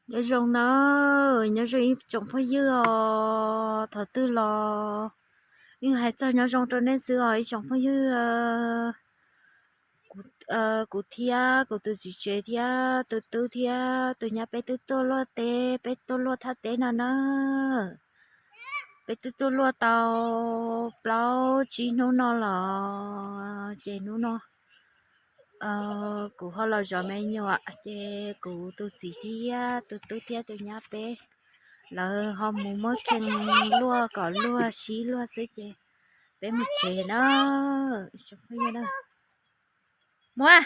Nyob zoo na, nyob zoo ib tsoom phooj ywg os, thaum twg los yeej hais txog nyob zoo rau nej xwb os ib tsoom phooj ywg. Kuv thiab kuv tus txiv tsev thiab tus tub thiab tus nyab peb twb tuaj luaj teb, peb tuaj luaj thaj teb no na. Peb twb tuaj luaj tau plaub tsib hnub no los ces hnub no kuv ho los zov me nyuam ces kuv tus txiv thiab tus tub thiab tus nyab peb lawv ho mus muab khee luaj kom luag sib luag xwb ces peb mus tsev na. Muab,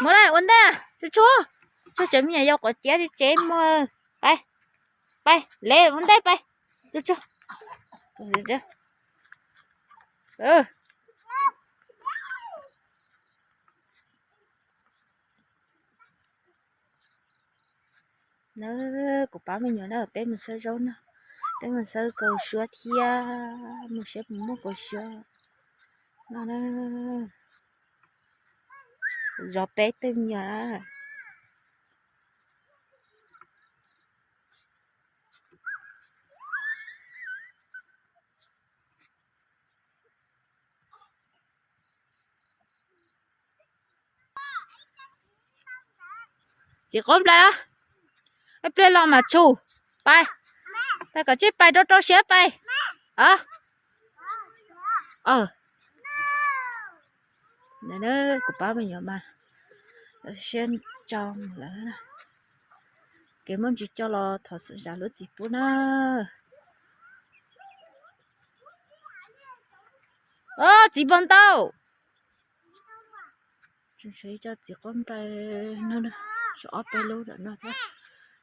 muab lawm ua ntej, tsuag tsuag, tsuag tsev me nyuam yau quav ciav tsev muag, pais, pais le ua ntej pais, tsuag tsuag. Na, kuv pab me nyuam na, peb mus xawb zaub no, peb mus xawb kaus suab thiab mus saib puas muaj kaus suab no na. Zov peb tug me nyuam na. Txiv qaub nplai, ib pliag los mam tshum. Pais, pais kom tsij pais rau rau siab pais. Kuv pab me nyuam mas siab tso lawm. Kev muaj ntsis co los thov zam lub txim pub na. Txiv npau ntau. Tseem tshuav ib co txiv qaub nplai no, tshuav ob peb lub ntawm no thiab.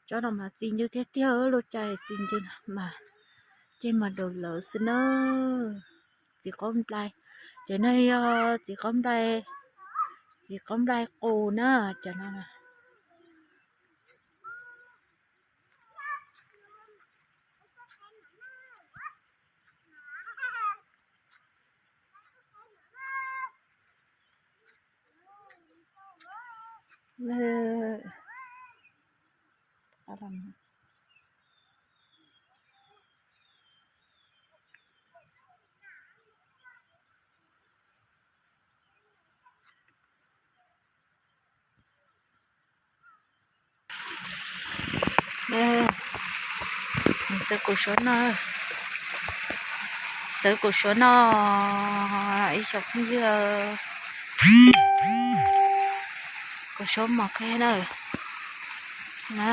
Tsob no mas txi ncw tiag tiag, lub caij txi ncw mas ceg mas daus lawm xwb na. Txiv qaub nplai, ces no yog txiv qaub nplai, txiv qaub nplai qus na, cov no na. Xawb kaus suab no, xawb kaus suab no ib tsoom phooj ywg, kaus suab mos kawg na.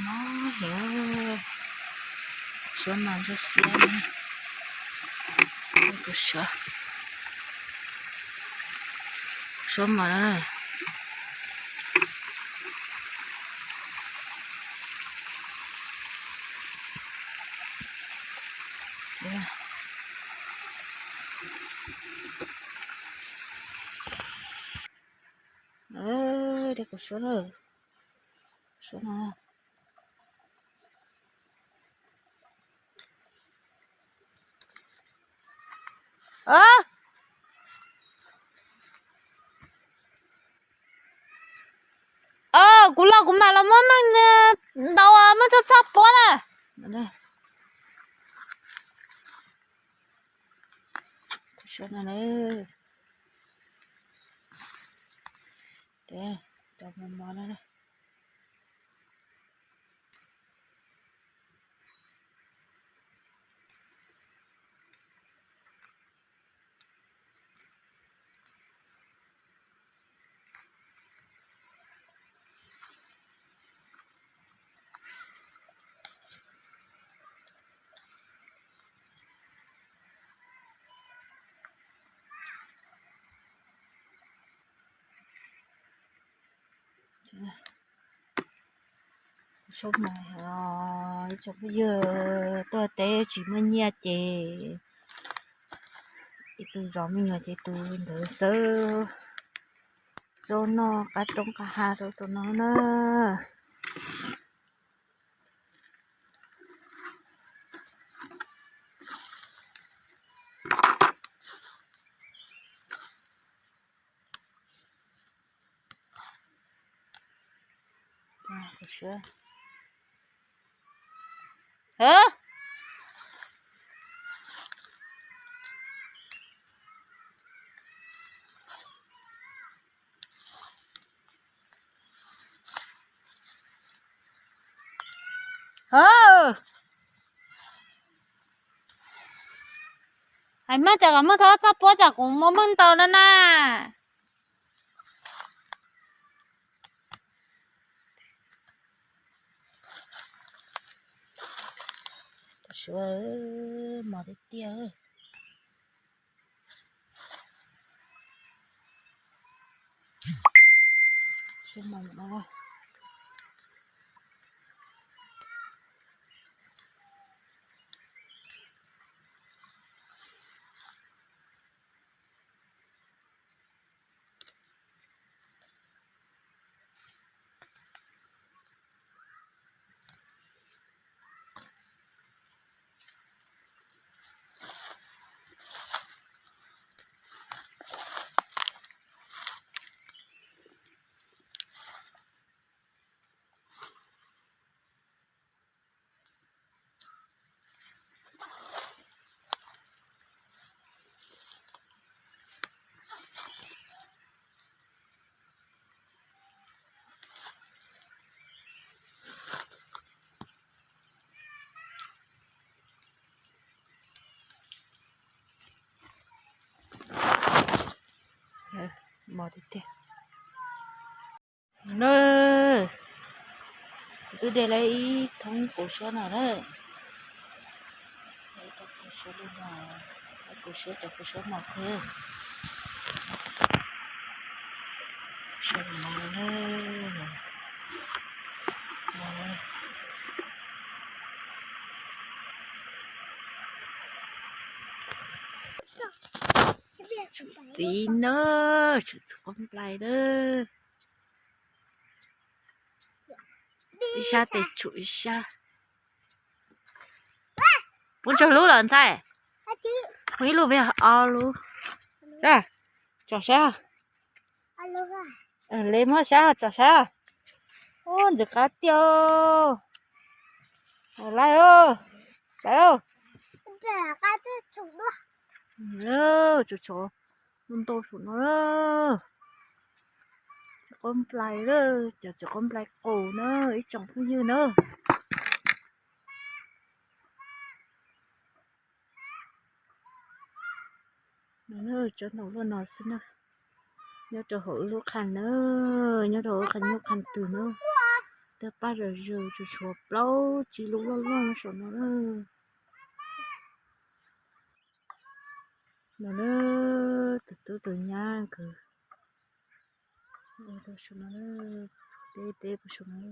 Mob heev, suab mas ntsuag xiab, kaus suab, suab mas na. Dej kuv suab na, suab no. Kuv los kuv mam los muab meej ntau, muab txoj txoj puab na. Suab mas, ib tsoom phooj ywg, tuaj teb tsis muaj nyiaj ces ib tug zov me nyuam ces tus ntawd xawb zaub noj qab roob qab hav rau tus no na. Hais Hmoob tias kom Hmoob txhob txhob puab tsam kuv muaj Hmoob ntau no na. Tam sim mos tiag tiag. Mos tiag tiag. Kuv twb de lawm ib thoob kuv suab no na. Kuv suab cov kuv suab mos thiab. Suab mos na. Txiv na, tshuav txiv quav nplai na. Ib sab tes tshuav ib sab. Puab tsawg lub lawm ntxhais? Puab ib lub, ob lub. Tsom sab. Le muab sab tsom sab. Ntxim qab tiag. Lais, lais. Tsuas tshuav ntau saum no. Txiv quav nplai, cov txiv quav nplai qus na ib tsoom phooj ywg na. Tsob ntoo luaj no xwb na. Nyob rau hauv lub qhov no, nyob rau hauv qhov nyuj qhov twm na. Tej paj zom zaws tsuas tshuav plaub tsib lub loj loj saum no na. No na, tus tub tus nyab nkawd. Teb teb puas saum no.